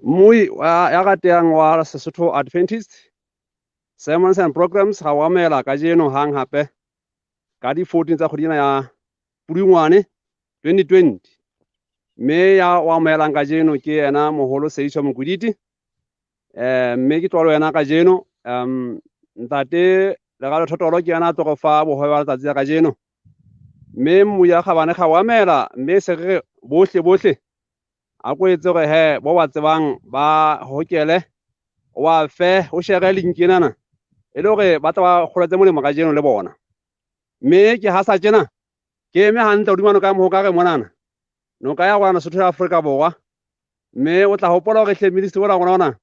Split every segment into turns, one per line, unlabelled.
Mmui ya ratehang wa Sesotho Adventist Sermons and Programs ga o amela kajeno hang hape ka di-14 tsa kgwedi ena ya Pudungwane 2020. Mme ya o amohelang kajeno ke yena moholo Seiso Mokwiditi. Mme ke tlwalo yena kajeno. Ntate Lerato Thotolo ke yena a tlo re fa bohobe ba letsatsi la kajeno. Mme mmui ya kgabane ga o amela, mme se re bohle bohle a ko etse hore he bo ba tsebang ba hokele, o ba fe, o shere link enana e le hore ba tla ba kgoletse molemo kajeno le bona. Mme ke ha sa tjena ke eme hantle hodima noka ya Mohokare monana, noka ya rona Sotho ya Afrika Borwa. Mme o tla hopola hore hle ministry ona rona ona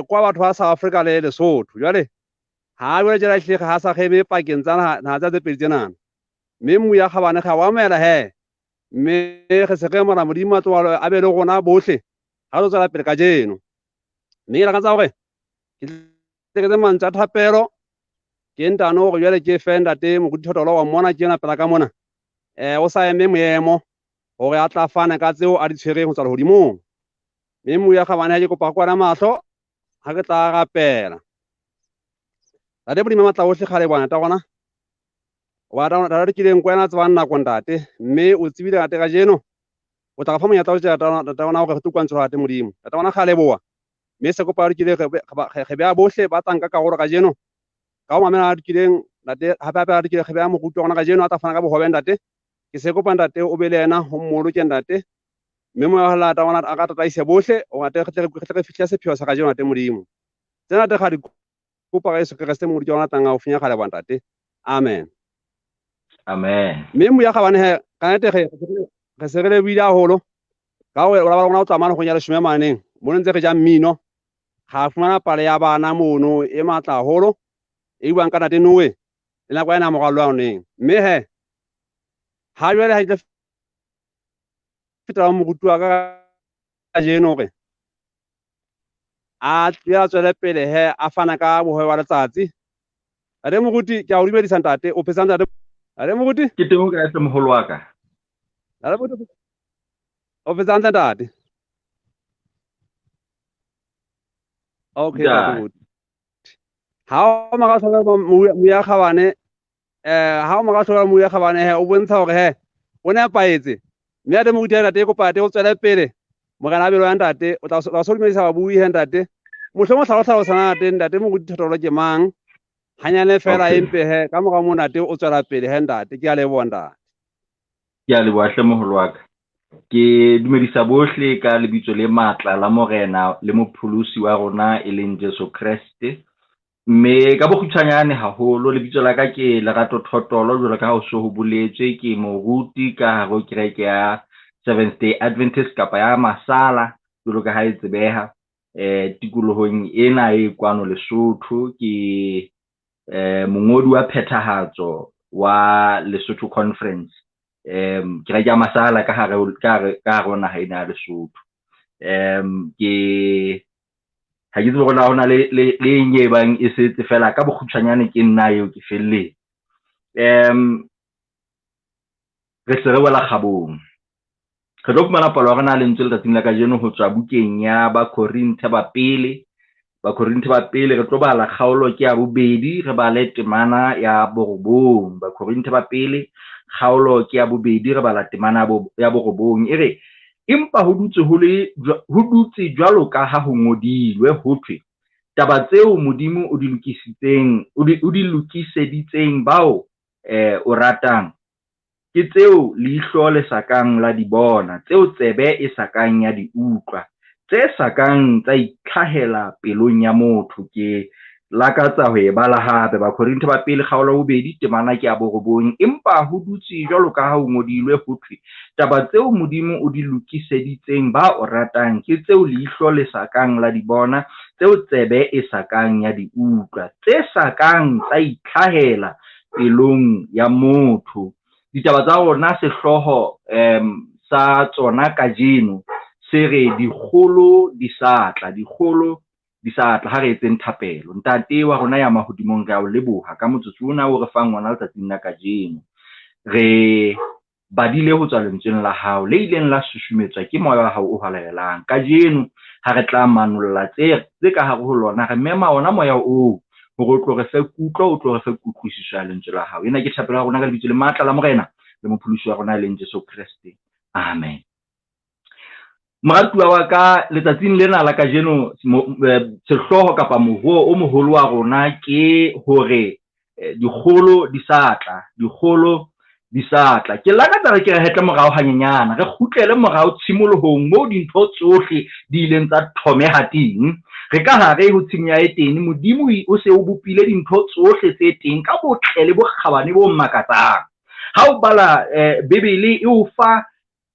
kwa batho ba South Africa le Lesotho. Jwale ha jwale tjena hle ha sa kgeme pakeng tsa naha tsa tse pedi tsenana. Mme mmu ya kgabane ga wa amohela he, mme re se re mora Modimo a tloha a be le rona bohle ha re tswela pele kajeno. Mme ke lakatsa hore ke tle ke mantswe a thapelo, ke ntano hore jwale ke fe ntate Moruti Thotolo wa mmona ke ena pela ka mona. O sa eme moemo hore a tla fana ka tseo a di tshwereng ho tswa lehodimong. Mme mmu ya kgabane ha ke kopa kwana mahlo ha ke tla rapela. Ntate Modimo matla ohle kgale bona ta rona. Wa ta re kileng kwena tsebang nako ntate, mme o tsebile ntate kajeno. O tla fa monyetla o tjela tata rona hore re tlo utlwa ntate Modimo. Tata rona kgale boa. Mme se kopa re kile re beha bohle ba tlang ka karolo kajeno. Ka ho mamela re kileng ntate, hape hape re kile re beha moruti wa rona kajeno a tla fana ka bohobe ntate. Ke se kopa ntate o be le yena ho mmoloke ntate. Mme moya wa lata ona a ka tataise bohle hore ntate re tle re fihle sepheo sa kajeno ntate Modimo. Tsena ntate ga di kopa ka Jesu Kreste moruti wa rona tlang a o finya kgale bo ntate. Amen.
Amen.
Mme moya ga bane he ka nete re se re lebohile haholo ka hore ba rona o tsamaya go ya leshome maneng mo ntse re ja mmino ga fumana pale ya bana mono e matla haholo e buang ka ntate Noe le nako ena morallo wa neng. Mme he ha jwale ha ke fetela moruti wa ka kajeno hore a tle a tswele pele he a fana ka bohobe ba letsatsi. Ntate Moruti, ke a o dumedisa ntate, o phetse ntate? Ntate Moruti?
Ke teng o kae hle moholo wa ka?
Ntate Moruti, o phetse hantle ntate? Okay, ntate Moruti. Ha o maka tlhoka moya kgabane, ha o maka tlhoka moya kgabane he o bontsha hore he o nepahetse. Mme ntate Moruti ntate kopa ntate o tswele pele. Morena a belo ya ntate, o tla so dumedisa babui he ntate. Mohlomong hlalosa ntate, ntate Moruti Thotolo ke mang? Hanyane fela empe he ka mora mo ntate o tswela pele he ntate. Ke a leboha ntate.
Ke a leboha hle moholo wa ka. Ke dumedisa bohle ka lebitso le matla la Morena le mopholosi wa rona e leng Jesu Kreste. Mme ka bokgutshwanyane haholo lebitso la ka ke Lerato Thotolo, jwalo ka ha ho so ho boletswe, ke moruti ka hare ho kereke ya Seventh Day Adventist kapa ya Masala jwalo ka ha e tsebeha tikolohong ena e kwano Lesotho. Ke mongodi wa phethahatso wa Lesotho Conference, kereke ya Masala ka hare ho naha ena ya Lesotho. Ke ha ke tsebe hore na ho na le eng e bang e setse fela ka bokgutshwanyane ke nna eo ke felletse. Re se re wela kgabong. Re tlo fumana palo ya rona lentswe letsatsing la kajeno ho tswa bukeng ya Bakorinthe ba pele. Bakorinthe ba pele re tlo bala kgaolo ke ya bobedi, re bale temana ya borobong. Bakorinthe ba pele kgaolo ke ya bobedi, re bala temana ya borobong. E re, empa ho dutse ho le ho dutse jwalo ka ha ho ngodilwe ho thwe, taba tseo Modimo o di lokisitseng, o di lokiseditseng bao o ratang, ke tseo leihlo le sa kang la di bona, tseo tsebe e sa kang ya di utlwa, tse sa kang tsa itlhahela pelong ya motho. Ke lakatsa ho e bala hape. Bakorinthe ba pele kgaolo ya bobedi temana ke ya borobong. Empa ho dutse jwalo ka ha ho ngodilwe ho thwe, taba tseo Modimo o di lokiseditseng ba o ratang ke tseo leihlo le sa kang la di bona, tseo tsebe e sa kang ya di utlwa, tse sa kang tsa itlhahela pelong ya motho. Ditaba tsa rona sehlooho sa tsona kajeno se re dikgolo di sa tla, dikgolo di sa tla. Ha re etseng thapelo. Ntate wa rona ya mahodimong, re a o leboha ka motsotso ona o re fang ona letsatsing la kajeno. Re badile ho tswa lentsweng la hao le ileng la susumetswa ke moya wa hao o halalelang. Kajeno ha re tla manolla tse tse ka hare ho lona, re mema ona moya oo hore o tlo re fe kutlo, o tlo re fe kutlwisiso ya lentswe la hao. Ena ke thapelo ya rona ka lebitso le matla la Morena le mopholosi wa rona e leng Jesu Kreste. Amen. Moratuwa wa ka, letsatsing lena la kajeno sehlooho kapa moruo o moholo wa rona ke hore dikgolo di sa tla, dikgolo di sa tla. Ke lakatsa re ke re hetle morao hanyenyana, re kgutlele morao tshimolohong moo dintho tsohle di ileng tsa thomeha teng. Re ka hare ho tshimo ya Etene, Modimo o se o bopile dintho tsohle tse teng ka botle le bokgabane bo makatsang. Ha o bala Bibele e o fa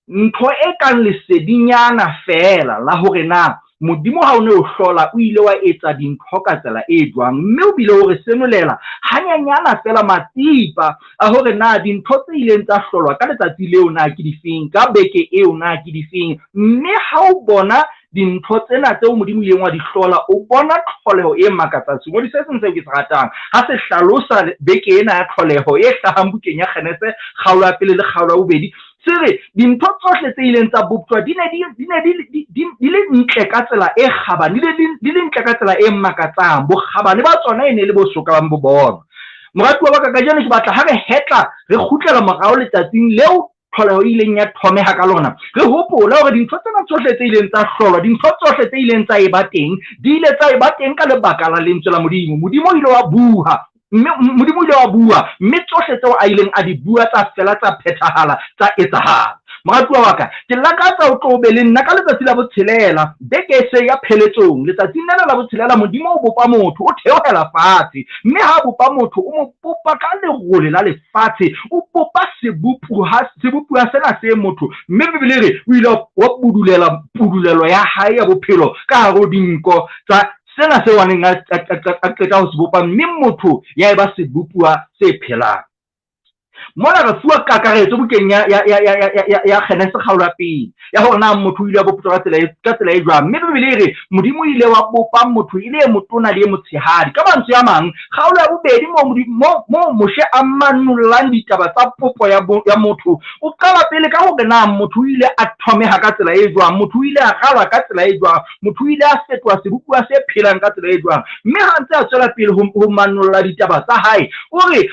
ntho e kang lesedinyana feela la hore na Modimo ha o ne o hlola o ile wa etsa dintho ka tsela e jwang, mme o bile o re senolela hanyenyana feela matsipa a hore na dintho tse ileng tsa hlolwa ka letsatsi leo na ke difeng, ka beke eo na ke difeng. Mme ha o bona dintho tsena tseo Modimo o ileng wa di hlola, o bona tlholeho e makatsang. Sengodi se seng seo ke se ratang ha se hlalosa beke ena ya tlholeho e hlahang bukeng ya Genese kgaolo ya pele le kgaolo ya bobedi, se re dintho tsohle tse ileng tsa boptjwa di ne di ne di le ntle ka tsela e kgabane, di ne di le ntle ka tsela e makatsang. Bokgabane ba tsona e ne e le bo so ka bang bo bonwa. Moratuwa wa ka, kajeno ke batla ha re hetla re kgutlela morao letsatsing leo tlholeho e ileng ya thomeha ka lona, re hopole hore dintho tsena tsohle tse ileng tsa hlolwa, dintho tsohle tse ileng tsa eba teng, di ile tsa eba teng ka lebaka la lentswe la Modimo. Modimo o ile wa bua, mme Modimo o ile wa bua, mme tsohle tseo a ileng a di bua tsa fela tsa phethahala, tsa etsahala. Moratuwa wa ka, ke lakatsa o tlo be le nna ka letsatsi la botshelela, beke e se ya pheletsong. Letsatsing lena la botshelela, Modimo o bopa motho, o theohela fatshe. Mme ha a bopa motho, o mo bopa ka lerole la lefatshe, o bopa sebopuwa, sebopuwa sena se motho. Mme Bibele e re o ile wa budulela pudulelo ya hae ya bophelo ka hare ho dinko tsa sena seo a neng a qeta ho se bopa, mme motho ya eba sebopuwa se phelang. Mona re fuwa kakaretso bukeng ya, ya, ya, ya, ya, ya, ya Genese kgaolo ya pele ya hore na motho o ile a boptjwa ka tsela e, ka tsela e jwang. Mme Bibele e re Modimo o ile wa bopa motho e le e motona le e motshehadi. Ka mantswe a mang, kgaolo ya bobedi moo mo, mo Moshe a manollang ditaba tsa popo ya, bo, ya motho, o qala pele ka hore na motho o ile a thomeha ka tsela e jwang, motho o ile a ralwa ka tsela e jwang, motho o ile a fetoha sebopuwa se phelang ka tsela e jwang. Mme ha ntse a tswela pele ho, ho manolla ditaba tsa hae, o re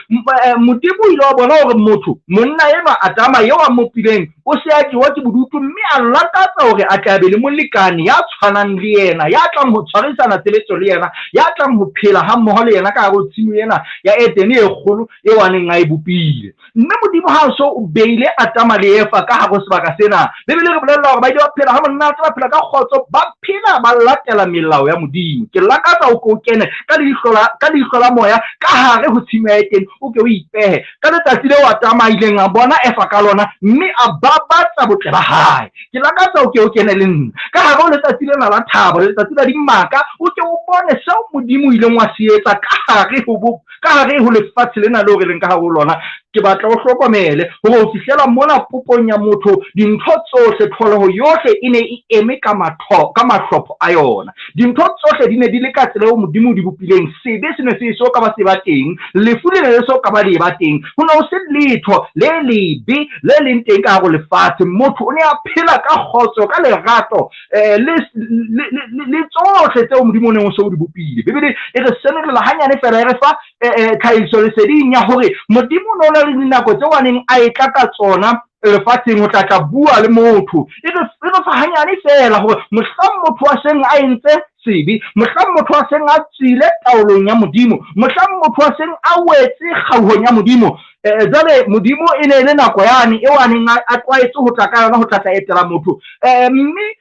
Modimo o ile wa bona hore motho, monna enwa Adama eo a mmopileng, o se a jewa ke bodutu mme a lakatsa hore a tle a be le molekane ya tshwanang le yena, ya tlang ho tshwarisana tshebetso le yena, ya tlang ho phela hammoho le yena ka hare ho tshimo ena ya Edene e kgolo eo a neng a e bopile. Mme Modimo ha so o beile Adama le Eva ka hare ho sebaka sena, Bibele e re bolella hore ba ile ba phela ha monate, ba phela ka kgotso, ba phela ba latela melao ya Modimo. Ke lakatsa o ke o kene ka leihlo la, ka leihlo la moya ka hare ho tshimo ya Edene, o ke o ipehe ka letsatsi leo Adama a ileng a bona Eva ka lona mme a babatsa botle ba hae. Ke lakatsa o ke o kene le nna ka hare ho letsatsi lena la thabo, letsatsi la dimaka, o ke o bone seo Modimo o ileng wa se etsa ka hare ho ka hare ho lefatshe lena leo re leng ka hare ho lona. Ke batla o hlokomele hore ho fihlela mona popong ya motho, dintho tsohle, tlholeho yohle e ne e eme ka matho, ka mahlopho a yona. Dintho tsohle di ne di le ka tsela eo Modimo o di bopileng. Sebe se ne se eso ka ba se ba teng. Lefu le ne le so ka ba le eba teng. Ho ne ho se letho le lebe le leng teng ka hare ho lefatshe. Motho o ne a phela ka kgotso, ka lerato, le, le, le, le tsohle tseo Modimo o neng o se o di bopile. Bibele e re senolela hanyane feela, e re fa tlhahisoleseding ya hore Modimo o ne o na le dinako tseo a neng a etla ka tsona lefatsheng ho tla tla bua le motho. E re e re fa hanyane feela hore mohlang motho a seng a entse sebe, mohlang motho a seng a tswile taolong ya Modimo, mohlang motho a seng a wetse kgauhong ya Modimo, jwale Modimo e ne e le nako yane eo a neng a tlwaetse ho tla ka yona ho tla tla etela motho. Mme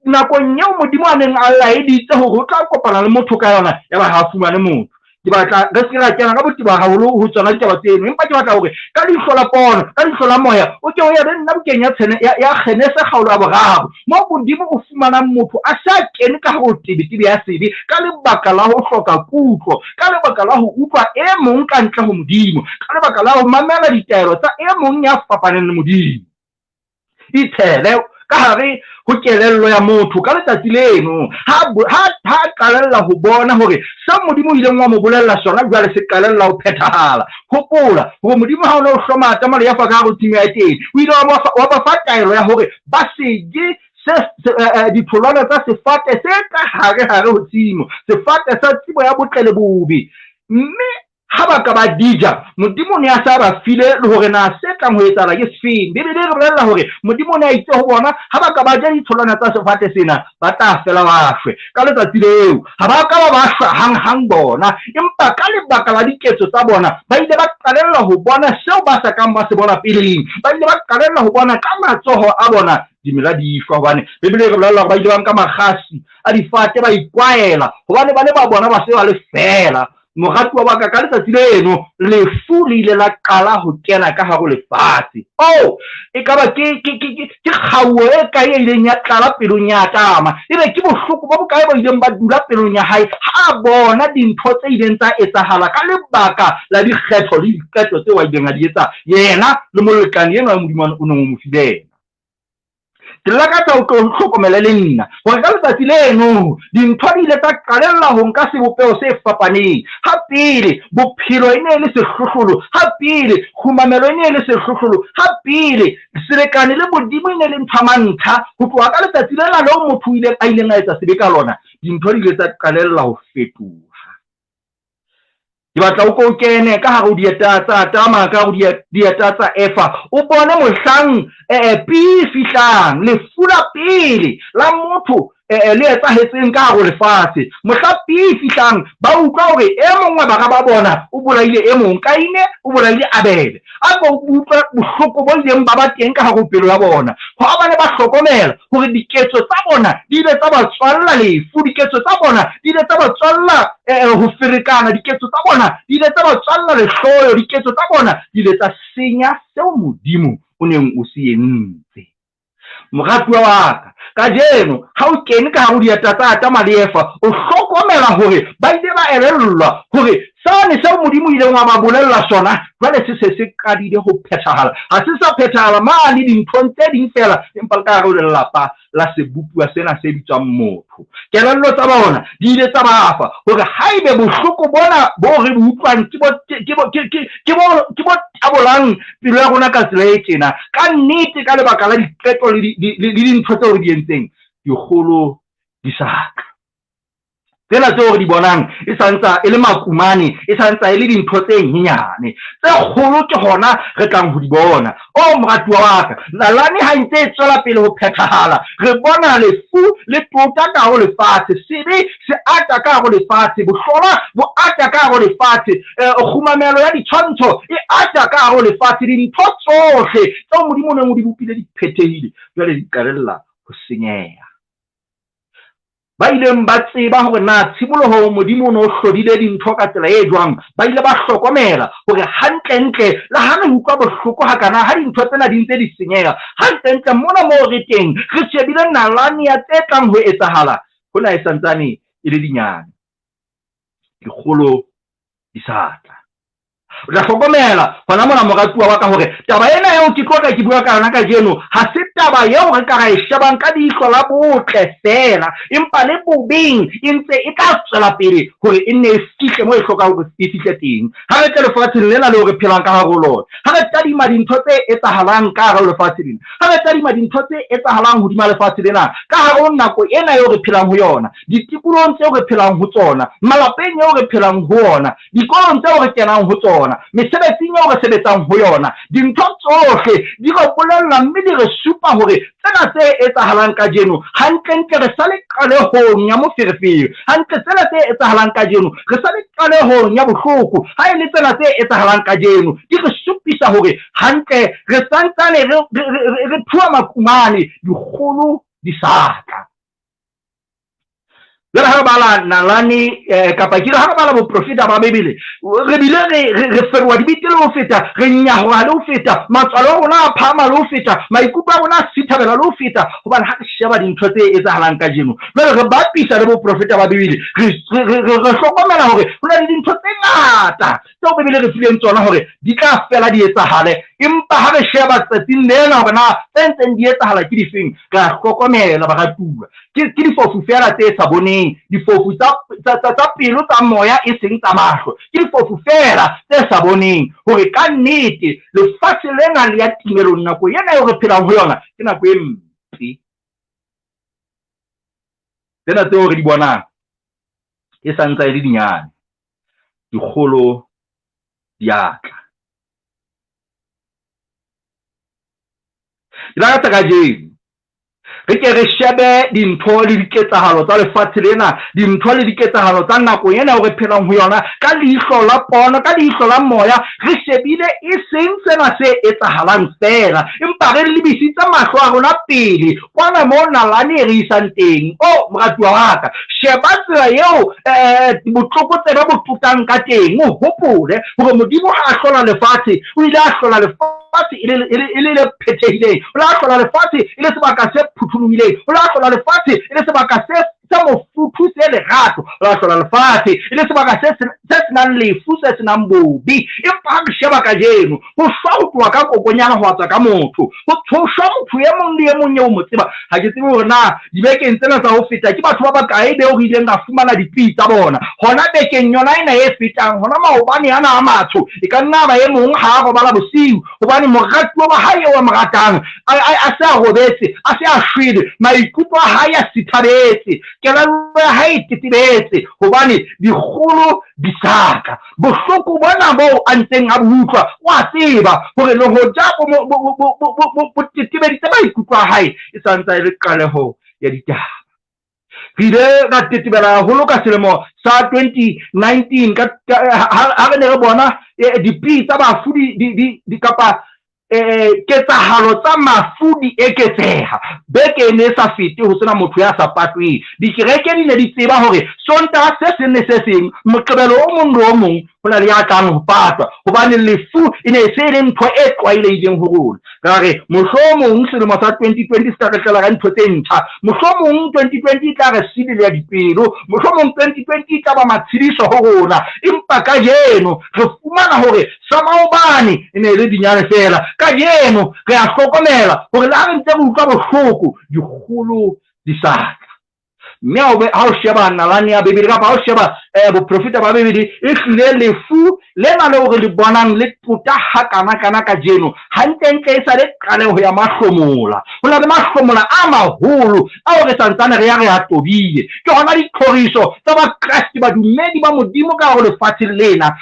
nakong eo Modimo a neng a laeditse hore o tla kopana le motho ka yona, yaba ha a fumane motho. Ke batla re se ra kena ka botebo haholo ho tsona ditaba tseno, empa ke batla hore ka leihlo la pono, ka leihlo la moya, o ke o ye le nna bukeng ya Tshene, ya, ya Genese kgaolo ya boraro, moo Modimo o fumanang motho a se a kene ka hare ho tebetebe ya sebe ka lebaka la ho hloka kutlo, ka lebaka la ho utlwa e mong ka ntle ho Modimo, ka lebaka la ho mamela ditaelo tsa e mong ya fapaneng le Modimo. Itshele ka hare ho kelello ya motho ka letsatsi leno ha ha qalella ho bona hore seo Modimo o ileng wa mo bolella sona jwale se qalella ho phethahala. Hopola hore Modimo ha o ne o hloma Adama le Eva ka hare ho tshimo ya Edene, o ile wa ba fa taelo ya hore ba se je se ditholwana tsa sefate se ka hare hare ho tshimo, sefate sa tsebo ya botle le bobe. Mme ha ba ka ba di ja, Modimo o ne a se a ba file le hore na se tlang ho etsahala ke sefeng. Bibele e re bolella hore Modimo o ne a itse ho bona, ha ba ka ba ja ditholwana tsa sefate sena, ba tla fela ba shwe. Ka letsatsi leo, ha ba ka ba ba shwa hang-hang bona, empa ka lebaka la diketso tsa bona, ba ile ba qalella ho bona seo ba sa kang ba se bona peleng. Ba ile ba qalella ho bona ka matsoho a bona dimela di shwa, hobane Bibele e re bolella hore ba ile ba nka makgasi a difate ba ikwaela, hobane ba ne ba bona ba se ba le feela. Moratuwa wa ka, ka letsatsi leno lefu le ile la qala ho kena ka hare ho lefatshe. Oh, ekaba ke ke ke ke ke kgauo e kae e ileng ya tlala pelong ya Adama? Ebe ke bohloko bo bokae bo ileng ba dula pelong ya hae ha a bona dintho tse ileng tsa etsahala ka lebaka la dikgetho le diqeto tseo a ileng a di etsa yena le molekane enwa ya Modimo o neng o mo file yena? Ke lakatsa o tlo hlokomele le nna hore ka letsatsi leno dintho di ile tsa qalella ho nka sebopeho se fapaneng. Ha pele bophelo e ne e le sehlohlolo, ha pele kgumamelo e ne e le sehlohlolo, ha pele selekane le Modimo e ne e le ntho ya mantlha. Ho tloha ka letsatsi lena leo motho a ileng a etsa sebe ka lona, dintho di ile tsa qalella ho fetoha. Ke batla o ko o kene ka hare ho dieta tsa Adama, ka hare ho dieta tsa Eva, o bone mohlang pi fihlang, lefu la pele la motho le etsahetseng ka hare ho lefatshe. Mohla pi fihlang, ba utlwa hore e mong wa bara ba bona o bolaile e mong, Kaine o bolaile Abele. A ko utlwe bohloko bo ileng ba ba teng ka hare ho pelo ya bona. Ha ba ne ba hlokomela hore diketso tsa bona di ile tsa ba tswalla lefu, diketso tsa bona di ile tsa ba tswalla ho ferekana, diketso tsa bona di ile tsa ba tswalla lehloyo, diketso tsa bona di ile tsa senya seo Modimo o neng o se entse. Moratuwa wa ka, kajeno ha o kene ka hare ho dieta tsa Adama le Eva, o hlokomela hore ba ile ba elellwa hore sane seo Modimo o ileng wa ba bolella sona jwale se se se qadile ho phethahala. Ha se sa phethahala mane dinthong tse ding feela, empa le ka hare ho lelapa la sebopuwa sena se bitswang motho. Kelello tsa bona di ile tsa ba fa hore haebe bohloko bona bo re bo utlwang ke bo ke bo ke ke ke bo ke bo tabolang pelo ya rona ka tsela e tjena, ka nnete ka lebaka la diqeto le dintho tseo re di entseng, dikgolo di sa tla. Tsena tseo re di bonang e sa ntsa e le makumane, e sa ntsa e le dintho tse nyenyane. Tse kgolo ke hona re tlang ho di bona. O moratuwa wa ka, nalane ha e ntse e tswela pele ho phethahala, re bona lefu le tota ka hare ho lefatshe, sebe se ata ka hare ho lefatshe, bohlola bo ata ka hare ho lefatshe, kgumamelo ya ditshwantsho e ata ka hare ho lefatshe. Dintho tsohle tseo Modimo o neng o di bopile di phethehile, jwale di qalella ho senyeha. Ba ileng ba tseba hore na tshimolohong Modimo o ne o hlodile dintho ka tsela e jwang, ba ile ba hlokomela hore hantlentle le ha re utlwa bohloko hakana ha dintho tsena di ntse di senyeha, hantlentle mona moo re teng re shebile nalane ya tse tlang ho etsahala, hona e sa ntsane e le dinyane, dikgolo di sa tla. O tla hlokomela hona mona, moratuwa wa ka, hore taba ena eo ke tlo tla ke bua ka yona kajeno ha se taba eo re ka ra e shebang ka leihlo la botle feela, empa le bobeng e ntse e tla tswela pele hore e nne e fihle moo e hlokang hore e fihle teng. Ha re tle lefatsheng lena leo re phelang ka hare ho lona, ha re tadima dintho tse etsahalang ka hare ho lefatshe lena, ha re tadima dintho tse etsahalang hodima lefatshe lena ka hare ho nako ena eo re phelang ho yona, ditikolohong tseo re phelang ho tsona, malapeng eo re phelang ho ona, dikolong tseo re kenang ho tsona, mesebetsing eo re sebetsang ho yona, dintho tsohle di re bolella mme di re supa hore tsena tse etsahalang kajeno hantlentle re sa le qalehong ya moferefere. Hantle tsena tse etsahalang kajeno re sa le qalehong ya bohloko. Ha e le tsena tse etsahalang kajeno di re supisa hore hantle re santsane re phua makumane, dikgolo di sa tla. Jwale ha re bala nalane kapa ke re ha re bala boprofeta ba Bibele, re bile re feroha dibete le ho feta, re nyaroha le ho feta, matswalo a rona a phahama le ho feta, maikutlo a rona a sithabela le ho feta, hobane ha re sheba dintho tse etsahalang kajeno, jwale re bapisa le boprofeta ba Bibele, re hlokomela hore ho na le dintho tse ngata tseo Bibele re fileng tsona hore di tla fela di etsahale. Empa ha re sheba tsatsing lena hore na tse ntseng di etsahala ke difeng, re a hlokomela, baratuwa, ke difofu feela tse sa boneng, difofu tsa pelo tsa moya e seng tsa mahlo, ke difofu feela tse sa boneng hore ka nnete lefatshe lena le ya timelong. Nako ena eo re phelang ho yona ke nako e mpe. Tsena tseo re di bonang e sa ntsa e le dinyane, dikgolo di a tla. Ke lakatsa kajeno re ke re shebe dintho le diketsahalo tsa lefatshe lena, dintho le diketsahalo tsa nako ena eo re phelang ho yona, ka leihlo la pono, ka leihlo la moya, re shebile e seng sena se etsahalang feela, empa re lebisitse mahlo a rona pele kwana moo nalane e re isang teng. O moratuwa wa ka, sheba tsela eo botlokotsebe bo totang ka teng. O hopole hore Modimo ha a hlola lefatshe, o ile a hlola lefatshe e le le phethehileng, o ile a hlola lefatshe e le sebaka se phuthulohileng, o ile a hlola lefatshe e le sebaka se mofuthu, se lerato, o ile a hlola lefatshe e le sebaka se senang lefu, se senang bobe. Empa ha re sheba kajeno, ho shwa ho tloha ka kokonyana ho tswa ka motho, ho shwa motho e mong le e mong eo mo tseba. Ha ke tsebe hore na dibekeng tsena tsa ho feta ke batho ba bakae beo re ileng ra fumana dipii tsa bona. Hona bekeng yona ena e fetang, hona maobane ana a matsho, e ka nna ba e mong ha a robala bosiu, hobane moratuwa wa hae eo a mo ratang a se a robetse, a se a shwele, maikutlo a hae a sithabetse, kelello ya hae e tetebetse, hobane dikgolo di sa tla. Bohloko bona boo a ntseng a bo utlwa, o a tseba hore le hoja bo tetebeditse maikutlo a hae, e sa ntsa e le qaleho ya ditaba. Re ile ra tetebela haholo ka selemo sa 2019 ha re ne re bona dipii tsa bafu kapa ketsahalo tsa mafu di eketseha. Beke e ne e sa fete ho sena motho ya sa patweng. Dikereke di ne di tseba hore Sontaha se seng le se seng, Moqebelo o mong le o mong, ho na le ya tlang ho patwa, hobane lefu e ne e se e le ntho e tlwaelehileng ho rona. Ra re, mohlomong selemo sa 2020 se tla re tlela ka ntho tse ntjha. Mohlomong 2020 e tla re sibilea dipelo. Mohlomong 2020 e tla ba matshediso ho rona. Empa kajeno re fumana hore sa maobane e ne e le dinyane feela. Kajeno re a hlokomela hore le ha re ntse re utlwa bohloko, dikgolo di sa tla. Mme ha o sheba nalane ya Bibele kapa ha o sheba boprofeta ba Bibele, e hlile lefu lena leo re le bonang le tota hakana-kana kajeno, hantlentle e sa le qaleho ya mahlomola. Ho na le mahlomola a maholo ao re sa ntsane re ya re a tobile. Ke hona ditlhoriso tsa Bakreste, badumedi ba Modimo ka hare ho lefatshe lena,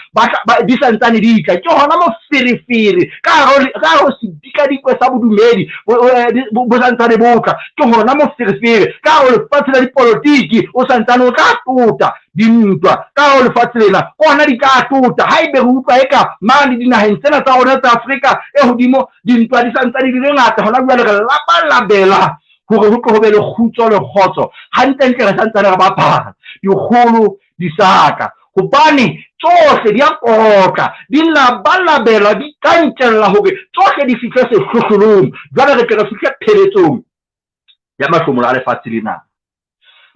di sa ntsane di tla. Ke hona moferefere ka hare ho sedikadikwe sa bodumedi bo sa ntsane bo tla. Ke hona moferefere ka hare ho lefatshe la dipolotiki o sa ntsane o tla tota. Dintwa ka hare ho lefatshe lena ke hona di tla tota. Haebe re utlwa eka mane dinaheng tsena tsa rona tsa Afrika e hodimo dintwa di sa ntsane di le ngata, hona jwale re labalabela hore ho tlo ho be le kgutso le kgotso. Hantlentle re sa ntsane re bapala, dikgolo di sa tla, hobane tsohle di a kotla, di labalabela, di tantella hore tsohle di fihle sehlohlolong. Jwale re tle re fihle pheletsong ya mahlomola a lefatshe lena.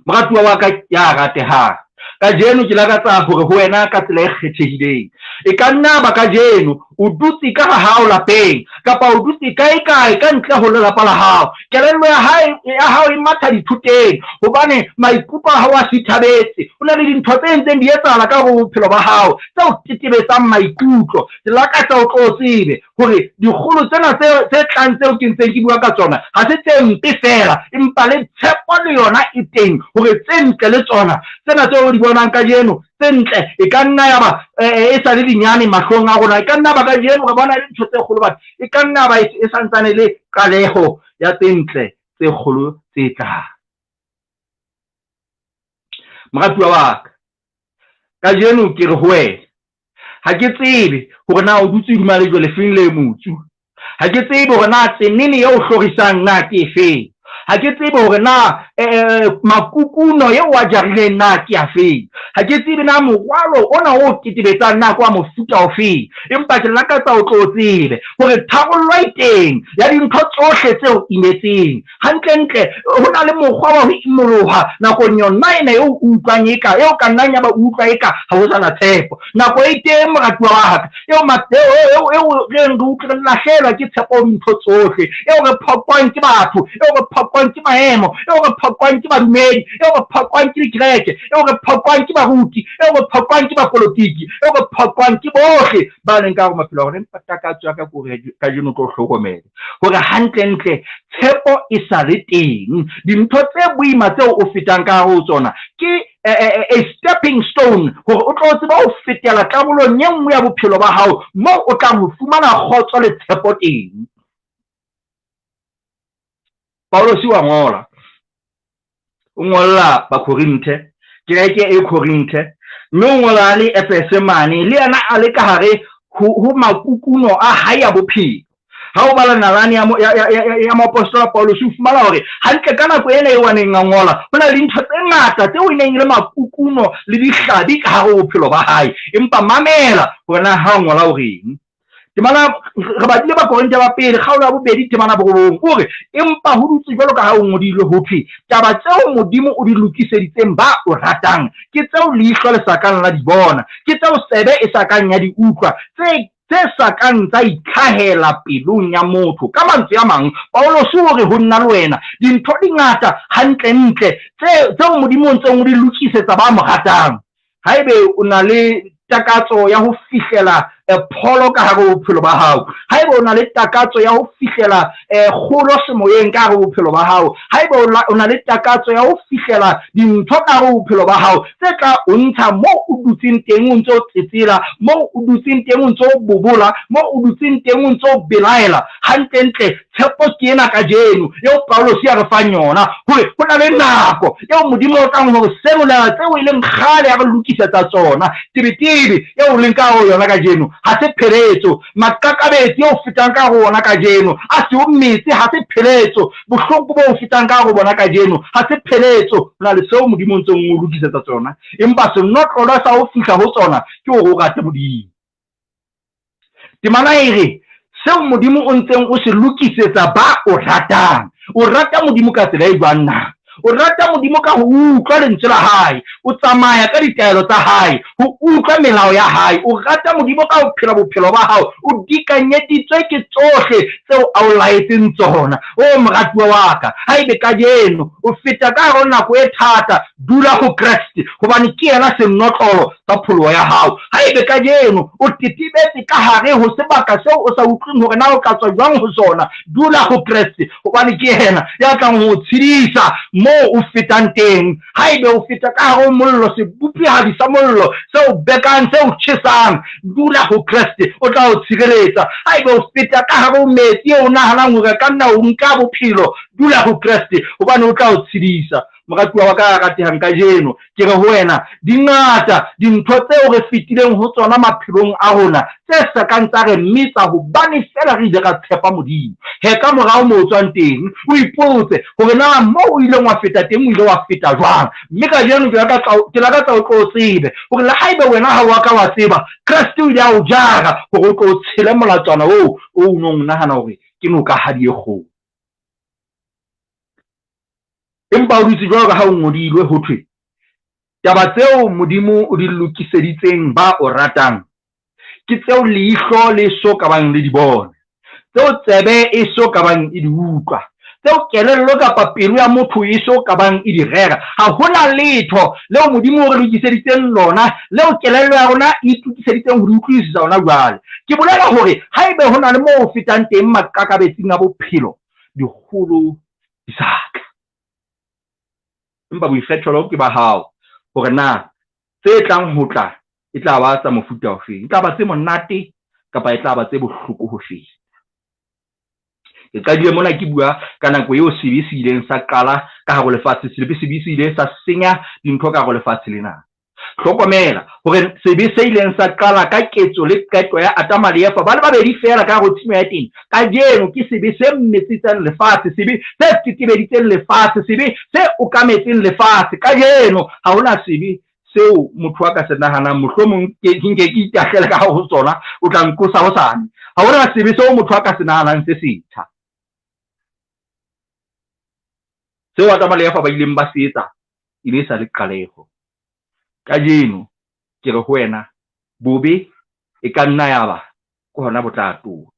Moratuwa wa ka ya ratehang, kajeno ke lakatsa hore ho wena ka tsela e kgethehileng. E ka nna ba kajeno o dutse ka ha hao lapeng, kapa o dutse kae-kae ka ntle ho lelapa la hao. Kelello ya hae ya hao e matha dithoteng, hobane maikutlo a hao a sithabetse. Ho na le dintho tse ntseng di etsahala ka hare ho bophelo ba hao tse o tetebetsang maikutlo. Ke lakatsa o tlo tsebe hore dikgolo tsena tse tlang tseo ke ntseng ke bua ka tsona ha se tse mpe feela, empa le tshepo le yona e teng hore tse ntle le tsona tsena tseo re di bonang kajeno tse ntle e ka nna ya ba e sa le dinyane mahlong a rona. E ka nna ba kajeno re bona e le ntho tse kgolo, batho e ka nna ba e santsane le qaleho ya tse ntle tse kgolo tse tlang. Moratuwa wa ka, kajeno ke re ho wena, ha ke tsebe hore na o dutse hodima lejwe lefeng le motsu. Ha ke tsebe hore na tsenene e o hlorisang na ke efeng. Ha ke tsebe hore na makukuno eo wa jarileng na ke afeng. Ha ke tsebe na morwalo ona o tetebetsang na ke wa mofuta ofeng. Empa ke lakatsa o tlo tsebe hore tharollo e teng ya dintho tsohle tse o imetseng. Hantlentle ho na le mokgwa wa ho imoloha nakong yona ena eo o utlwang eka, eo ka nnang ya ba o utlwa eka ha ho sa na tshepo. Nako e teng moratuwa wa ka, eo eo eo re re utlwe re lahlehelwa ke tshepo ho dintho tsohle, eo re phoqwang ke batho, eo re phoqwang ke maemo, eo re phoqwang ke badumedi, eo re phoqwang ke dikereke, eo re phoqwang ke baruti, eo re phoqwang ke bapolotiki, eo re phoqwang ke bohle ba leng ka hare maphelo a rona. Empa takatso ya ka ke hore kajeno o tlo hlokomele hore hantlentle tshepo e sa le teng. Dintho tse boima tseo o fetang ka hare ho tsona ke a stepping stone hore o tlo tseba ho fetela karolong e nngwe ya bophelo ba hao moo o tlang ho fumana kgotso le tshepo teng. Paulosi wa ngola, o ngolla Bakorinthe, kereke e Korinthe, mme o ngola a le Efese mane, le yena a le ka hare ho makukuno a hae a bophelo. Ha o bala nalane ya moapostola Paulus, o fumana hore hantle ka nako ena eo a neng a ngola, ho na le dintho tse ngata tseo e neng e le makukuno le dihlabi ka hare ho bophelo ba hae. Empa mamela hore na ha o ngola o reng. Temana, re badile Bakorinthe ba pele, kgaolo ya bobedi, temana borobong, o re, empa ho dutse jwalo ka ha o ngodilwe ho thwe, taba tseo Modimo o di lokiseditseng ba o ratang, ke tseo leihlo le sa kang la di bona, ke tseo tsebe e sa kang ya di utlwa, tse tse sa kang tsa itlhahela pelong ya motho. Ka mantswe a mang, Paulose o re ho nna le wena, dintho di ngata hantlentle tse tseo Modimo o ntseng o di lokisetsa ba mo ratang. Haebe o na le takatso ya ho fihlela pholo ka hare ho bophelo ba hao, haebe o na le takatso ya ho fihlela kgolo semoyeng ka hare ho bophelo ba hao, haebe o na le takatso ya ho fihlela dintho ka hare ho bophelo ba hao tse tla o ntsha moo o dutseng teng o ntse o tsetsela, moo o dutseng teng o ntse o bobola, moo o dutseng teng o ntse o belaela, hantlentle tshepo ke ena kajeno eo Paulosi a re fang yona, hore ho na le nako eo Modimo o tlang ho re senolela tseo e leng kgale a re lokisetsa tsona. Tebetebe eo o leng ka ho yona kajeno ha se pheletso. Maqakabetsi eo o fetang ka ho ona kajeno a se o metse, ha se pheletso. Bohloko bo o fetang ka ho bona kajeno ha se pheletso. Ho na le seo Modimo o ntseng o lokisetsa tsona, empa senotlolo sa ho fihla ho tsona ke hore o rate Modimo. Temana e re, Seo Modimo o ntseng o se lokisetsa ba o ratang. O rata Modimo ka tsela e jwang na? O rata Modimo ka ho utlwa lentswe la hae, o tsamaya ka ditaelo tsa hae, ho utlwa melao ya hae. O rata Modimo ka ho phela bophelo ba hao o dikanyeditswe ke tsohle tseo a o laetseng tsona. O moratuwa wa ka, haebe kajeno o feta ka hare ho nako e thata, dula ho Kreste, hobane ke yena senotlolo sa pholoho ya hao. Haebe kajeno o tetebetse ka hare ho sebaka seo o sa utlweng hore na o tla tswa jwang ho sona, dula ho Kreste, hobane ke yena ya tlang ho o tshedisa moo o fetang teng. Haebe o feta ka hare ho mollo, sebopehadi sa mollo se o bekang, se o tjhesang, dula ho Kreste, o tla o tshireletsa. Haebe o feta ka hare ho metsi eo o nahanang hore a ka nna o nka bophelo, dula ho Kreste, hobane o tla o tshedisa. Moratuwa wa ka ya ratehang, kajeno ke re ho wena, di ngata dintho tseo re fetileng ho tsona maphelong a rona tse sa kang tsa re metsa hobane feela re ile ra tshepa Modimo. He ka morao moo o tswang teng, o ipotse hore na moo o ileng wa feta teng o ile wa feta jwang. Mme kajeno ke lakatsa o tlo tsebe hore le haeba wena ha o a ka wa tseba, Kreste o ile a o jara hore o tlo o tshele molatswana oo o o nong o nahana hore ke nokahadi e kgolo. Empa o dutse jwalo ka ha o ngodilwe ho thwe, Taba tseo Modimo o di lokiseditseng ba o ratang, ke tseo leihlo le so ka bang le di bona, tseo tsebe e so ka bang e di utlwa, tseo kelello kapa pelo ya motho e so ka bang e di rera. Ha ho na letho leo Modimo o re lokiseditseng lona, leo kelello ya rona e itokiseditseng ho di utlwisisa hona jwale. Ke bolela hore haebe ho na le moo o fetang teng maqakabetsing a bophelo, dikgolo di sa tla. Empa boikgethelo ke ba hao hore na tse tlang ho tla e tla ba tsa mofuta ofeng, e tla ba tse monate kapa e tla ba tse bohloko ho feta. Ke qadile mona ke bua ka nako eo sebe se ileng sa qala ka hare ho lefatshe, sebe se ile sa senya dintho ka hare ho lefatshe lena. Hlokomela hore sebe se ileng sa qala ka ketso le qeto ya Adama le Eva ba le babedi feela ka hare ho tshimo ya Edene, kajeno ke sebe se mmetsitseng lefatshe, sebe se tetebeditseng lefatshe, sebe se okametseng lefatshe. Kajeno ha hona sebe seo motho a ka se nahanang, mohlomong ke nke ke itahlele ka ho sona, o tla nqosa hosane. Ha hona sebe seo motho a ka se nahanang se setjha. Seo Adama le Eva ba ileng ba se etsa e ne e sa le qaleho. Kajeno ke re ho wena, bobe e ka nna ya ba ke hona bo tla totsa.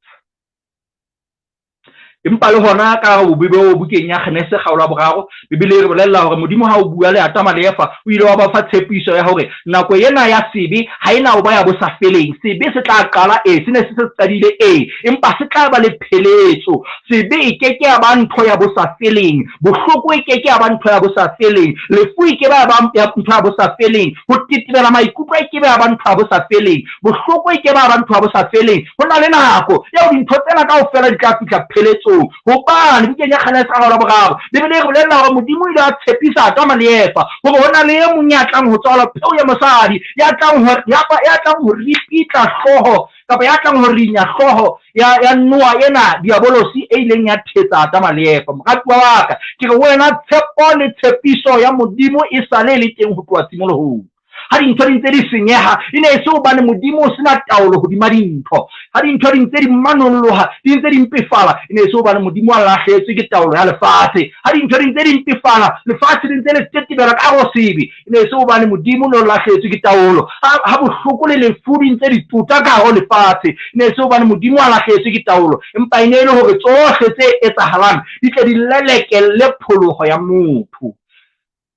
Empa le hona ka bobe boo bukeng ya Genese kgaolo ya boraro, Bibele e re bolella hore Modimo ha o bua le Adama le Eva, o ile wa ba fa tshepiso ya hore nako ena ya sebe ha e na ho ba ya bosafeleng. Sebe se tla qala, ee, se ne se se qadile, ee, empa se tla ba le pheletso. Sebe e ke ke ya ba ntho ya bosafeleng. Bohloko e ke ke ya ba ntho ya bosafeleng. Lefu e ke ba ya ba ntho ya bosafeleng. Ho tetebela maikutlo e ke ba ya ba ntho ya bosafeleng. Bohloko e ke ba ba ntho ya bosafeleng. Ho na le nako eo dintho tsena kaofela di tla fihla pheletsong. Hobane bukeng ya Genese kgaolo ya boraro, Bibele e re bolella hore Modimo o ile a tshepisa Adama le Eva hore ho na le e mong ya tlang ho tswalwa peo ya mosadi, ya tlang ho ya ya tlang ho ripitla hlooho kapa ya tlang ho rinya hlooho ya ya noa ena diabolosi e ileng ya thetsa Adama le Eva. Moratuwa wa ka, ke re wena tshepo le tshepiso ya Modimo e sale e le teng ho tloha tshimolohong. Ha dintho di ntse di senyeha, e ne e se hobane Modimo o sena taolo hodima dintho. Ha dintho di ntse di manoloha, di ntse di mpefala, e ne e se hobane Modimo a lahlehetswe ke taolo ya lefatshe. Ha dintho di ntse di mpefala, lefatshe le ntse le tetebela ka hare ho sebe, e ne e se hobane Modimo o ne o lahlehetswe ke taolo. Ha bohloko le lefu di ntse di tota ka hare ho lefatshe, e ne e se hobane Modimo a lahlehetswe ke taolo, empa e ne e le hore tsohle tse etsahalang di tle di lelekelle pholoho ya motho.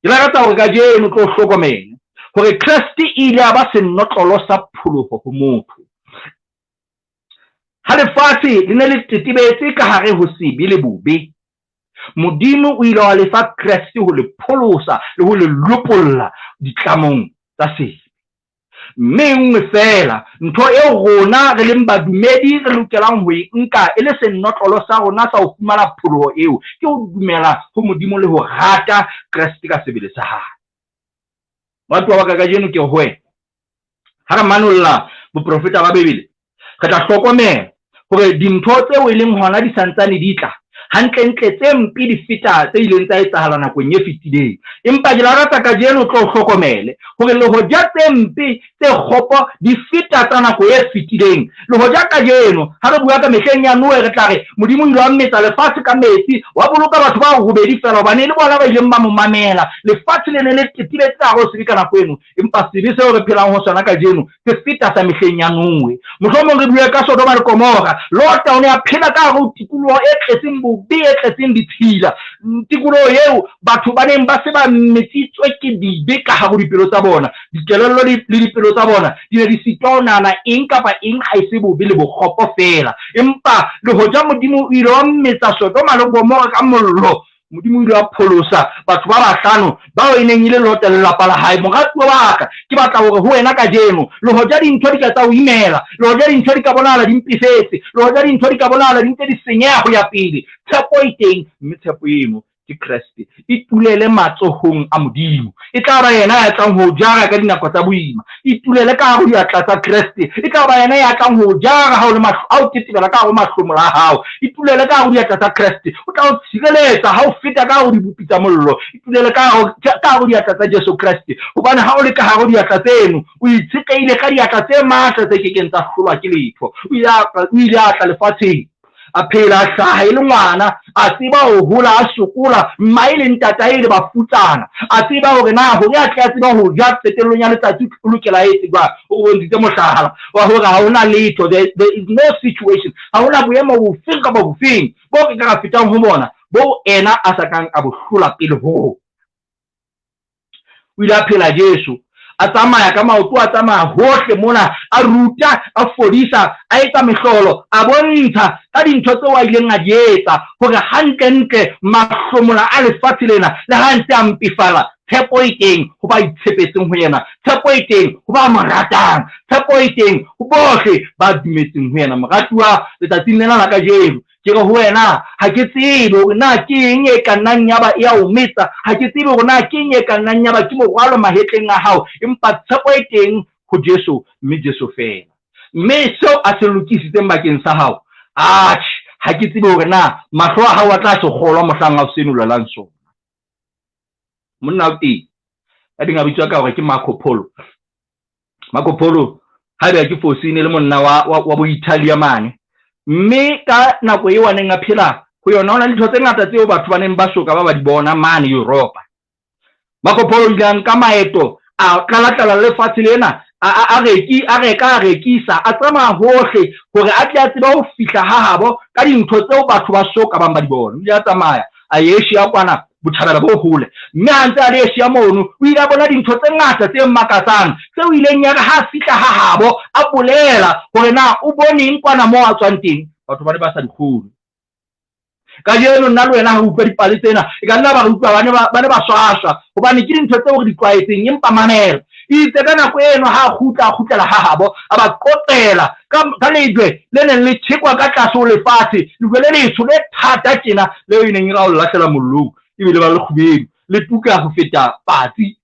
Ke lakatsa hore kajeno tlo hlokomele hore Kreste e ile a ba senotlolo sa pholoho ho motho. Ha lefatshe le ne le tetebetse ka hare ho sebe le bobe, Modimo o ile wa lefa Kreste ho le pholosa le ho le lopolla ditlamong tsa sebe. Mme e nngwe feela ntho eo rona re leng badumedi re lokelang ho e nka e le senotlolo sa rona sa ho fumana pholoho eo, ke ho dumela ho Modimo le ho rata Kreste ka sebele sa hae. Moratuwa wa ka, kajeno ke ho wena. Ha re manolla boprofeta ba Bibele, re tla hlokomela hore dintho tseo e leng hona di santsane di tla, hantlentle tse mpe di feta tse ileng tsa etsahala nakong e fetileng. Empa ke lakatsa kajeno o tlo hlokomele hore le hoja tse mpe tse kgopo di feta tsa nako e fetileng, le hoja kajeno ha re bua ka mehleng ya Noe re tla re Modimo o ile wa metsa lefatshe ka metsi, wa boloka batho ba robedi feela hobane e le bona ba ileng ba mo mamela. Lefatshe le ne le tetebetse ka hare ho sebe ka nako eno. Empa sebe seo re phelang ho sona kajeno se feta sa mehleng ya Noe. Mohlomong re bue ka Sodoma le Gomora. Lota o ne a phela ka hare ho tikoloho e tletseng bobe, e tletseng ditshila. Tikoloho eo batho ba neng ba se ba metsitswe ke dibe ka hare ho dipelo tsa bona. Dikelello le dipelo tsa bona di ne di sitwa ho nahana eng kapa eng ha e se bobe le bokgopo feela. Empa le hoja Modimo o ile wa metsa Sodoma le Gomora ka mollo, Modimo o ile wa pholosa batho ba bahlano bao e neng e le Lota le lelapa la hae. Moratuwa wa ka, ke batla hore ho wena kajeno, le hoja dintho di ka tsa o imela, le hoja dintho di ka bonahala di mpefetse, le hoja dintho di ka bonahala di ntse di senyeha ho ya pele, tshepo e teng, mme tshepo eno ke Kreste. Itulele matsohong a Modimo. E tla ba yena ya tlang ho o jara ka dinako tsa boima. Itulele ka hare ho diatla tsa Kreste. E tla ba yena ya tlang ho o jara ha o le ha o tetebela ka hare ho mahlomola a hao. Itulele ka hare ho diatla tsa Kreste. O tla o tshireletsa ha o feta ka hare ho dibopi tsa mollo. Itulele ka hare ho diatla tsa Jesu Kreste. Hobane ha o le ka hare ho diatla tseno, o itshetlehile ka diatla tse matla tse ke keng tsa hlolwa ke letho. O ile a tla lefatsheng a phela a hlaha e le ngwana, a tseba ho hola a sokola, mmae le ntatae e le bafutsana, a tseba hore na hore a tle a tsebe ho ja qetellong ya letsatsi o lokela a etse jwang. O bontshitse mohlala wa hore ha hona letho, there is no situation, ha hona boemo bofeng kapa bofeng bo re ka ra fetang ho bona boo ena a sa kang a bo hlola pele ho rona. O ile a phela Jesu, a tsamaya ka maoto, a tsamaya hohle mona, a ruta, a fodisa, a etsa mehlolo, a bontsha ka dintho tseo a ileng a di etsa hore hantlentle mahlomola a lefatshe lena le ha ntse a mpefala, Tshepo e teng ho ba itshepetseng ho yena, tshepo e teng ho ba mo ratang, tshepo e teng ho bohle ba dumetseng ho yena. Moratuwa, letsatsing lena la kajeno, ke re ho wena, ha ke tsebe hore na ke eng e ka nnang ya ba e a o metsa, ha ke tsebe hore na ke eng e ka nnang ya ba ke morwalo mahetleng a hao, empa tshepo e teng ho Jesu, mme Jesu feela. Mme seo a se lokisitseng bakeng sa hao, atjhe, ha ke tsebe hore na mahlo a hao a tla se kgolwa mohlang a o senolelang sona. Monna o teng, ya teng a bitswa ka hore ke Marco Polo. Marco Polo, haebe ha ke fose, e ne le monna wa bo-Italia mane. Mme ka nako eo a neng a phela ho yona, ho na le dintho tse ngata tseo batho ba neng ba soka ba ba di bona mane Europa. Marco Polo o ile a nka maeto, a tlala-tlala le lefatshe lena, a reka, a rekisa, a tsamaya hohle hore a tle a tsebe ho fihla ha habo ka dintho tseo batho ba so ka bang ba di bona. O ile a tsamaya a ye Asia kwana, botjhabela bo hole, mme ha ntse a le Asia mono, o ile a bona dintho tse ngata tse makatsang tseo ileng ya re ha a fihla ha habo a bolela hore na o boneng kwana moo a tswang teng, batho ba ne ba sa di kgolwe. Kajeno nna le wena ha re utlwa dipale tsena, e ka nna ba re utlwa ba ne ba swaswa, hobane ke dintho tseo re di tlwaetseng. Empa mamela, itse ka nako eno ha a kgutla, a kgutlela ha habo, a ba qoqela ka lejwe le neng le thekwa ka tlase ho lefatshe, lejwe le letsho le thata tjena, leo e neng e ra ho lahlela mollong, ebile ba le kgubedu, le tuka ho feta patsi.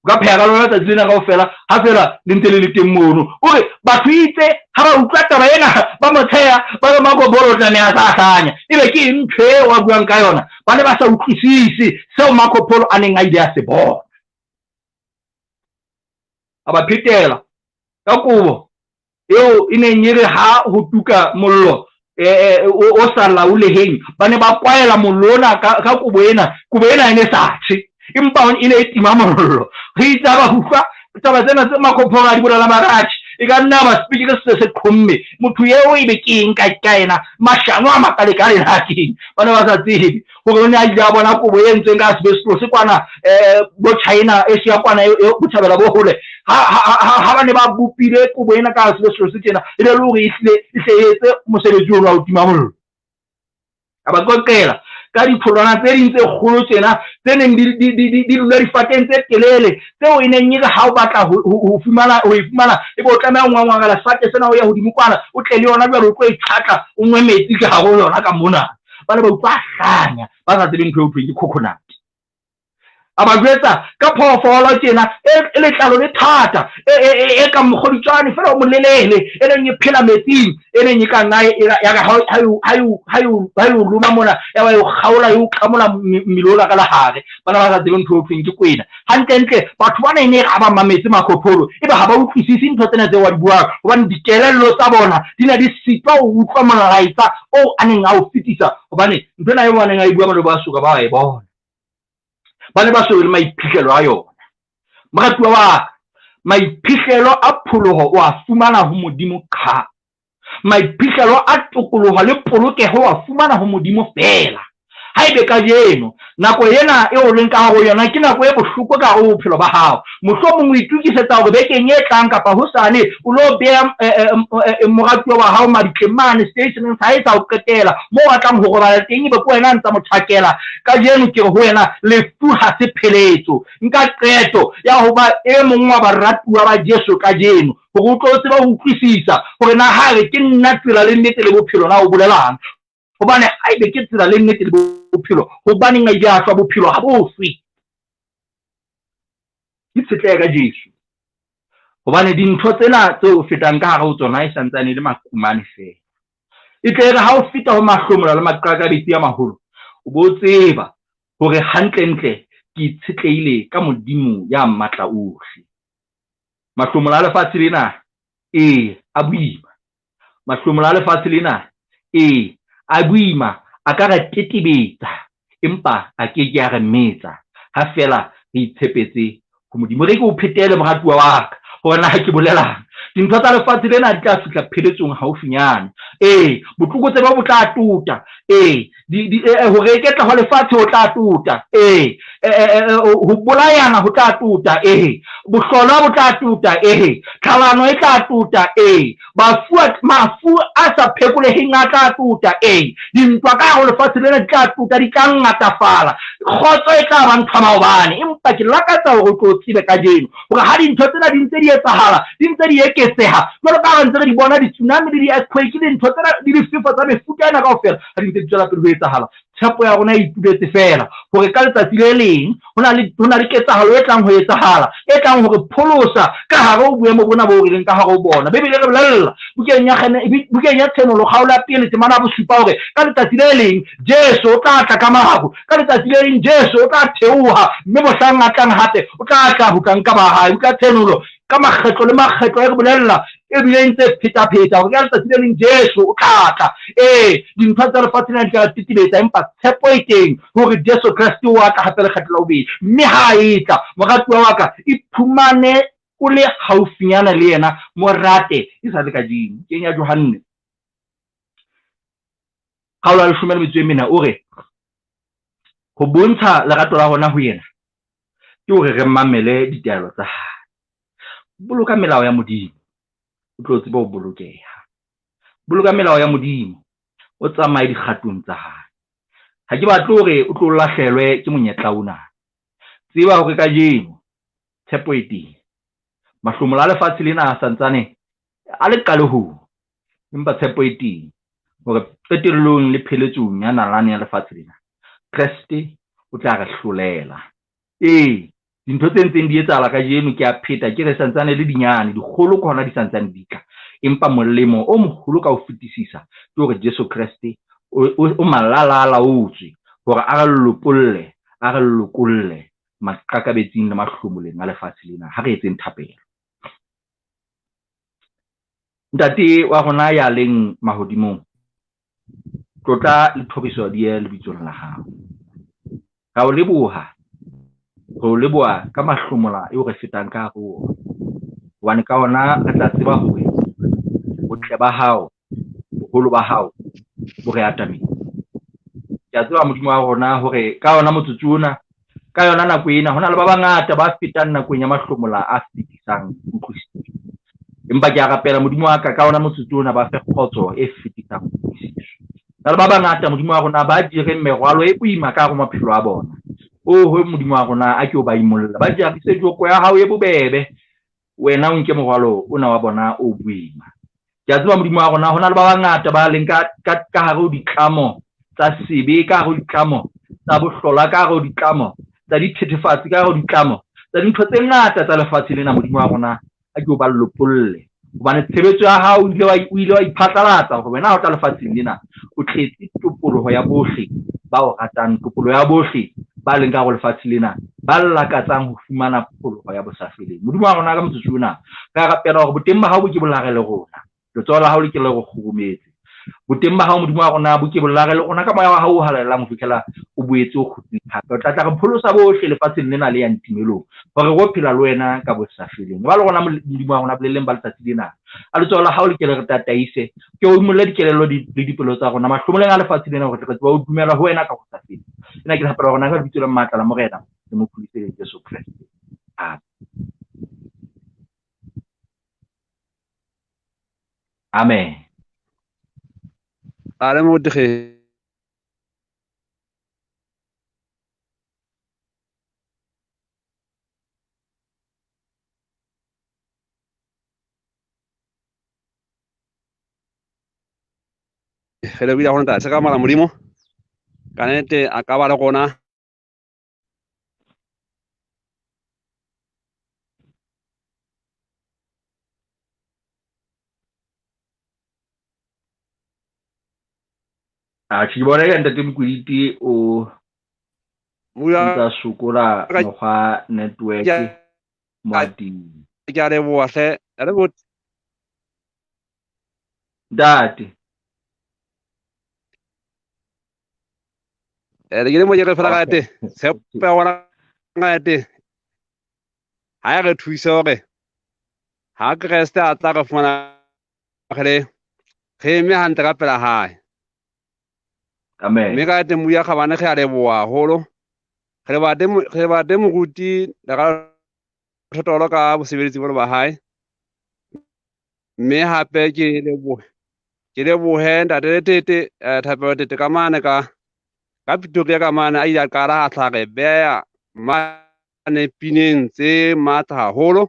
O ka pheha ka lona tsatsi lena kaofela, ha feela le ntse le le teng mono. O re batho itse ha ba utlwa taba ena ba mo tsheha, ba re Marco Polo o tla ne a sa hlanya. Ebe ke eng ntho eo a buang ka yona? Ba ne ba sa utlwisise seo Marco Polo a neng a ile a se bona. A ba phetela ka kobo eo e neng e re ha ho tuka mollo o sa laoleheng, ba ne ba kwaela mollo ona ka kobo ena. Kobo ena e ne sa tjhe, empa e ne e tima mollo. Re itse ha ba utlwa taba tsena tse Marco Polo a di bolela maratjhe, e ka nna ba sepikere se se qhomme motho eo, ebe ke eng ka ena mashano a makalekale na ke eng? Ba ne ba sa tsebe hore o ne a ile a bona kobo e entsweng ka asbestos kwana bo China, Asia kwana, botjhabela bo hole. Ha ba ne ba bopile kobo ena ka asbestos tjena, e ne le hore e hlile e hle e etse mosebetsi ono wa ho tima mollo. A ba qoqela ka ditholwana tse ding tse kgolo tjena tse neng di dula difateng tse telele, tseo e neng e re ha o batla ho e fumana, ebe o tlameha ho ngwangwangela sefate sena o ye hodimo kwana, o tle le yona jwale o tlo e tjhatla, o nwe metsi ka hare ho yona ka mona. Ba ne ba utlwa hlanya, ba sa tsebe ntho eo thweng ke coconut. A ba jwetsa ka phoofolo tjena e letlalo le thata, e kang mokgoditswane feela o molelele, e neng e phela metsing, e neng e ka nna ya re ha e o loma mona, ya ba e o kgaola, e o tlamola mmele ona ka lehare. Ba ne ba sa tsebe ntho eo thweng ke kwena. Hantlentle batho bana e ne e re ha ba mametse Marco Polo, ebe ha ba utlwisise ntho tsena tseo a di buang, hobane dikelello tsa bona di ne di sitwa ho utlwa molaetsa oo a neng a o fetisa, hobane ntho ena eo a neng a e bua ba ne ba soka ba e bona, ba ne ba so be le maiphihlelo a yona. Moratuwa wa ka, maiphihlelo a pholoho o a fumana ho Modimo qha. Maiphihlelo a tokoloho le polokeho o a fumana ho Modimo feela. Haebe kajeno nako ena eo o leng ka hare ho yona ke nako e bohloko ka hare ho bophelo ba hao, mohlomong o itokisetsa hore bekeng e tlang kapa hosane o lo beha moratuwa wa hao mabitleng mane seteisheneng sa hae sa ho qetela moo a tlang ho robala teng, ebe ke wena a ntsa mo tjhakela. Kajeno ke re ho wena, lefu ha se pheletso. Nka qeto ya ho ba e mong wa baratuwa ba Jesu kajeno, hore o tlo tsebe ho utlwisisa hore na ha re ke nna tsela le nnete le bophelo na o bolelang. Hobane haebe ke tsela le nnete le bophelo, hobaneng a ile a shwa? Bophelo ha bo shwe. Itshetlehe ka Jesu, hobane dintho tsena tseo o fetang ka hare ho tsona e santsane e le makumane feela. E tle re ha o feta ho mahlomola le maqakabetsi a maholo, o bo tseba hore hantlentle ke itshetlehile ka Modimo ya matla ohle. Mahlomola a lefatshe lena, ee, a boima. Mahlomola a lefatshe lena, ee, a boima, a ka re tetebetsa, empa a ke ke a re metsa, ha feela re itshepetse ho Modimo. Re ke o phetele, moratuwa wa ka, hore na ke bolelang. Dintho tsa lefatshe lena di tla fihla pheletsong haufinyane. Ee, botlokotsebe bo tla tota. Ee, ho reketla hwa lefatshe ho tla tota. Ee, ho bolayana ho tla tota. Ee, bohlolwa bo tla tota. Ee, tlhalano e tla tota. Ee, mafu a sa phekoleheng a tla tota. Ee, dintwa ka hare ho lefatshe lena di tla tota, di tla ngatafala. Kgotso e tla ba ntho ya maobane, empa ke lakatsa hore o tlo tsebe kajeno hore ha dintho tsena di ntse di etsahala, di ntse di eketseha, jwalo ka ha re ntse re di bona di-tsunami le di-earthquake le dintho tsena le difefo tsa mefuta ena kaofela, ha di ntse di tswela pele ho etsahala, tshepo ya rona e ituletse feela hore ka letsatsi le leng ho na le, ho na le ketsahalo e tlang ho etsahala, e tlang ho re pholosa ka hare ho boemo bona boo re leng ka hare ho bona. Bibele e re bolella bukeng ya bukeng ya Tshenolo kgaolo ya pele temana ya bosupa hore ka letsatsi le leng Jesu o tla tla ka maru, ka letsatsi le leng Jesu o tla theoha, mme mohlang a tlang hape o tla tla ho tla nka ba hae. Buka ya Tshenolo ka makgetlo le makgetlo e re bolella ebile e ntse e pheta-pheta hore ka letsatsi le leng Jesu o tla tla. Ee, dintho tsa lefatshe lena di ka re tetebetsa, empa tshepo e teng hore Jesu Kreste o a tla hape lekgetlo la bobedi. Mme ha a etla, moratuwa wa ka, iphumane o le haufinyana le yena, mo rate e sa le kajeno. Bukeng ya Johanne kgaolo ya leshome le metso e mene o re, ho bontsha lerato la rona ho yena ke hore re mamele ditaelo tsa hae. Boloka melao ya Modimo, o tlo tsebe ho bolokeha. Boloka melao ya Modimo, o tsamaye dikgatong tsa hae. Ha ke batle hore o tlo lahlehelwe ke monyetla ona. Tseba hore kajeno tshepo e teng. Mahlomola a lefatshe lena a santsane a le qalehong, empa tshepo e teng hore qetellong le pheletsong ya nalane ya lefatshe lena, Kreste o tla re hlolela. Ee, dintho tse ntseng di etsahala kajeno, ke a pheta ke re santsane le dinyane, dikgolo ke hona di santsane di tla. Empa molemo o moholo ka ho fetisisa ke hore Jesu Kreste o malala a laotswe hore a re lopolle, a re lokolle maqakabetsing le mahlomoleng a lefatshe lena. Ha re etseng thapelo. Ntate wa rona ya leng mahodimong, tlotla le thoriso di ye lebitsong la hao. Ra o leboha, re o leboha ka mahlomola eo re fetang ka hare ho ona, hobane ka ona re tla tseba hore botle ba hao, boholo ba hao bo re atametse. Ke a tseba Modimo wa rona hore ka ona motsotso ona, ka yona nako ena, ho na le ba bangata ba fetang nakong ya mahlomola a fetisang kutlwisiso. Empa ke a rapela Modimo wa ka, ka ona motsotso ona ba fe kgotso e fetisang kutlwisiso. Na le ba bangata Modimo wa rona ba jereng merwalo e boima ka hare ho maphelo a bona. Oho Modimo wa rona, a ke o ba imolle, ba jarise joko ya hao e bobebe, wena o nke morwalo ona wa bona o boima. Ke a tseba Modimo wa rona, ho na le ba bangata ba leng ka hare ho ditlamo tsa sebe, ka hare ho ditlamo tsa bohlola, ka hare ho ditlamo tsa dithethefatsi, ka hare ho ditlamo tsa dintho tse ngata tsa lefatshe lena. Modimo wa rona, a ke o ba lopolle, hobane tshebetso ya hao o ile wa iphatlalatsa hore wena ha o tla lefatsheng lena o tletse topoloho ya bohle ba o ratang, topoloho ya bohle ba leng ka hare ho lefatshe lena, ba lakatsang ho fumana pholoho ya bosafeleng. Modimo wa rona, ka motsotso ona re a rapela hore boteng ba hao bo ke bo lare le rona, letsoho la hao le ke le re kgurumetse. Boteng ba hao Modimo wa rona bo ke bo lare le rona ka moya wa hao o halalelang ho fihlela o boetse o kgutlile hape. O tla tla re pholosa bohle lefatsheng lena le yang timelong, hore re phela le wena ka bosafeleng. Ba le rona Modimo wa rona boleleng ba letsatsi lena, a letsoho la hao le ke le re tataise, ke o imolle dikelello le dipelo tsa rona mahlomoleng a lefatshe lena, hore re tle re tsebe ho dumela ho wena ka hosafeleng. Ena ke thapelo ya rona ka lebitso le matla la Morena le Mopholosi Jesu Kreste. Amen. Amen.
A le mo dige. Re lebohile haholo ntate ka mala Modimo. Ka nnete a ka ba le rona.
Atjhe, ke bona eka ntate Mokwediti o ntsa sokola mokgwa network moating.
Ke a leboha hle.
Ntate.
Ke le mo ke re fela ka ete tshepo ya rona ka ete ha e re thuse hore ha Kreste a tla re fumana re le re eme hantle ka pela hae.
Amen.
Mme ka ete Moya Kgabane re a leboha haholo. Re leboha teng moruti Lerato Thotolo ka bosebeletsi bolo ba hae. Mme hape ke lebohe ntate Tete, Thapelo Tete ka mane ka Ka Pretoria ka mane a ile a qala a tla re beha mane pineng tse matla haholo,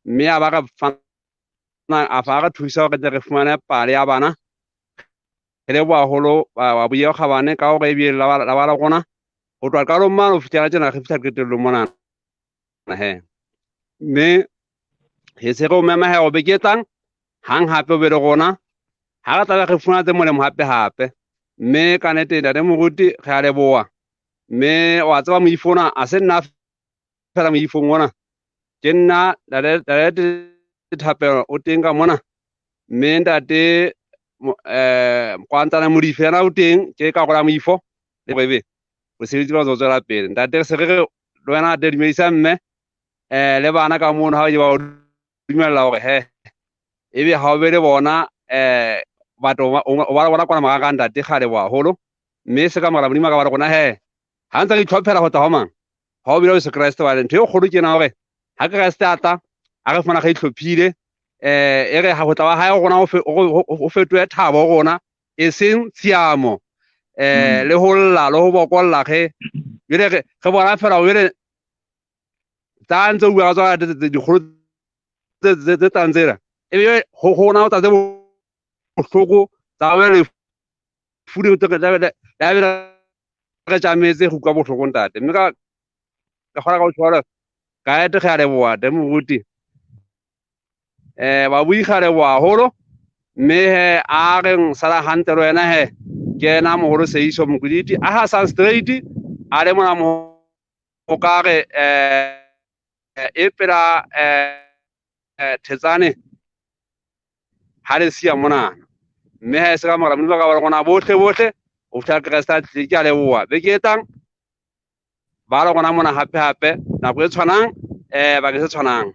mme a ba re fana a fa re thusa hore tle re fumane pale ya bana. Re leboha haholo ba buye kgabane ka hore ebile la ba la rona ho tloha qalong mane ho fihlela tjena re fihla qetellong mona he. Mme re se re o mema he o beke e tlang hang hape o be le rona ha re tla re fumana tse molemo hape hape. Mme ka nnete ntate moruti re a leboha. Mme wa tseba moifo ona a se nna fela moifong ona, ke nna ntate Thapelo o teng ka mona, mme ntate Kwantsana Modife yena o teng, ke karolo ya moifo le ebe mosebetsi ba tswela pele. Ntate se re re le wena ntate dumedisa mme le bana ka mono ha ba o dumella hore he ebe ha o be le bona batho o ba bona kwana marangrang ntate kgale haholo. Mme se ka mora Modimo ka ba le rona he ha ntse re itlhophela ho tla ho mang ha o bile Jesu Kreste wa ntho e kgolo ke na hore ha Kreste a tla a re fumana re itlhophile e re ha ho tla wa hae rona ho fetohe thabo rona e seng tshiamo le ho lla le ho bokolla ge jwale re bona fela jwale tsa ntse o bua ka tsona dikgolo tse tlang tsena ebe ho rona ho tla tse bohloko tsa be lefu le re tjametse go utlwa bohloko ntate. Mme ka kgona ka ho tshwara ka ete re a leboha teng moruti babui ga leboha haholo. Mme he a reng sala hantle le wena he ke ena moholo Seiso Mokwiditi a ha san straight a le mona mo o ka re e pela Thetsane ha le siya mona. Mme ha e se ka mora Modimo ka ba rona bohle bohle ho fihla Kreste a tlile. Ke a leboha beke e tlang ba le rona mona hape hape nako e tshwanang bakeng se tshwanang.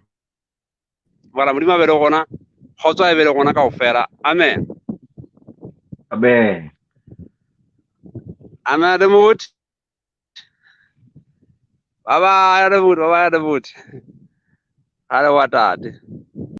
Mora Modimo a be le rona, kgotso a be le rona kaofela. Amen.
Amen.
Amen le moruti. Bye bye le moruti, bye bye le moruti. Ha le wa tate.